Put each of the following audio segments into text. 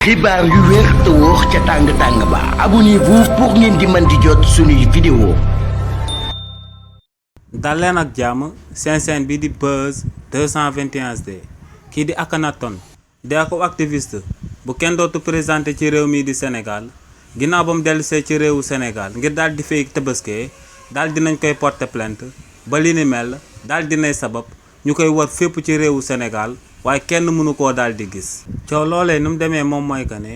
xibaar yu wér te wóor ca tàng-tàng ba abonnez-vous pour ngeen di mën di jot suñuy vidéo. dal leen ak jàmm seen chaîne bi di Buzz 221 HD kii di Akhenaton di ak activiste bu kenn dootu présenté ci réew mi di Sénégal ginnaaw ba mu dellusee ci réewu Sénégal ngir daal di fay tëbaskee daal dinañ koy porter plainte ba li ni mel daal dinay sabab ñu koy war fépp ci réewu Sénégal waaye kenn mënu koo daal di gis. coow loolee nu mu demee moom mooy que ne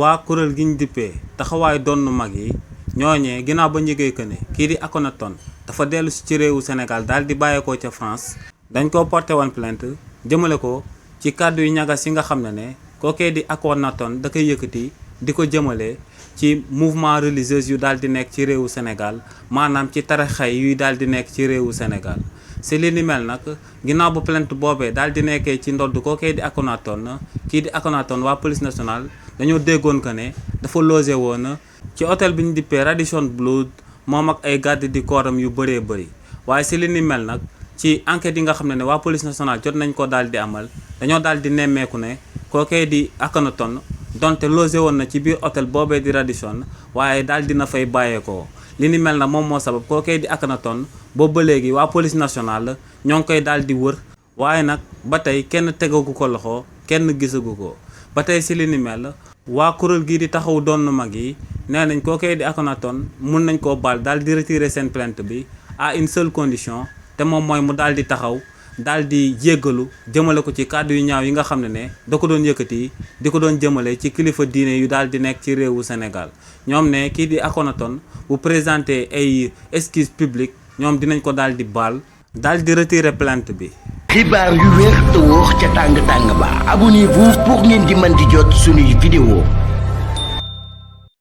waa kuréel gi ñu dippee taxawaay donnu mag yi ñooñee ginnaaw ba njëgee que ne kii di Akhenaton dafa dellu si ci réewu Sénégal daal di bàyyeekoo ca France dañ koo porté woon plainte jëmale ko ci kàddu yu ñagas yi nga xam ne kookee di Akhenaton da koy yëkkati di ko jëmale ci mouvement religieux yu daal di nekk ci réewu Sénégal maanaam ci tarixa yuy daal di nekk ci réewu Sénégal. si li ni mel nag ginnaaw ba plainte boobee daal di nekkee ci ndodd kookee di Akhenaton kii di Akhenaton waa police nationale dañoo déggoon que ne dafa logé woon ci hôtel bi ñu dippee Radisson Blu moom ak ay garde du corps yu bëree bëri waaye si li ni mel nag ci enquête yi nga xam ne waa police nationale jot nañ ko daal di amal dañoo daal di nemmeeku ne kookee di Akhenaton donte logé woon na ci biir hôtel boobee di Radisson waaye daal dina fay bàyyeekoo. li ni mel na moom moo sabab kookee di Akhenaton boobu ba léegi waa police nationale ñoo ngi koy daal di wër waaye nag ba tey kenn tegagu ko loxo kenn gisagu ko ba tey si li ni mel waa kuréel gii di taxaw doon mag yi nee nañ kookee di Akhenaton mun nañ koo baal daal di retirer seen plainte bi à une seule condition te moom mooy mu daal di taxaw daal di jéggalu jëmale ko ci kàddu yu ñaaw yi nga xam ne da ko doon yëkkati di ko doon jëmale ci kilifa diine yu daal di nekk ci réewu Sénégal ñoom ne kii di Akhenaton bu présenté ay excuses publiques ñoom dinañ ko daal di baal daal di retirer plainte bi. xibaar yu wér te wóor ca tàng-tàng ba abonnez-vous pour ngeen di mën di jot suñuy vidéo.